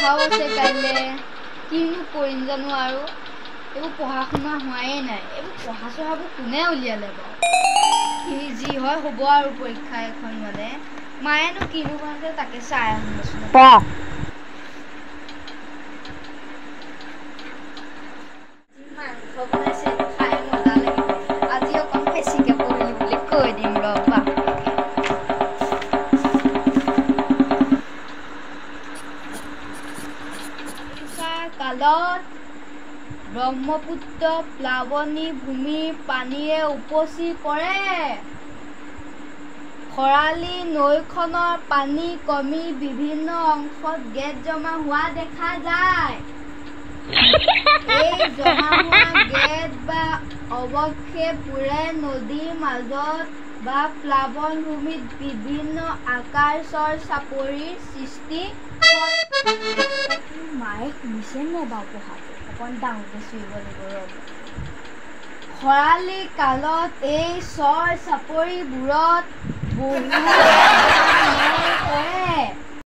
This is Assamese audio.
পৰীক্ষাও আছে কাইলৈ। কিনো কৰিম জানো আৰু, এইবোৰ পঢ়া শুনা হোৱাই নাই। এইবোৰ পঢ়া চঢ়াবোৰ কোনে উলিয়ালে বাৰু? কি যি হয় হ'ব আৰু, পৰীক্ষা এখন মানে মায়েনো কিনো বনাইছে তাকে চাই আহোঁগৈচোন। মাংস বনাইছে, খাই মজা লাগিব। আজি অকণ বেছিকে পঢ়িলো বুলি কৈ দিম ৰ বাপেকে। কালত ব্ৰহ্মপুত্ৰ প্লাৱনী ভূমিৰ পানীৰে উপচি পৰে। খৰালি নৈখনৰ পানী কমি বিভিন্ন অংশত গেদ জমা হোৱা দেখা যায়। এই জমা হোৱা গেদ বা অৱক্ষেপবোৰে নদীৰ মাজত বা প্লাৱনভূমিত বিভিন্ন আকাৰ চৰ চাপৰিৰ সৃষ্টি কৰে। মায়ে শুনিছে নাই বাৰু পঢ়াটো? অকণ ডাঙৰকৈ চিঞৰিব লাগিব ৰ'ব। খৰালি কালত এই চৰ চাপৰিবোৰত বহু নৈ পৰে।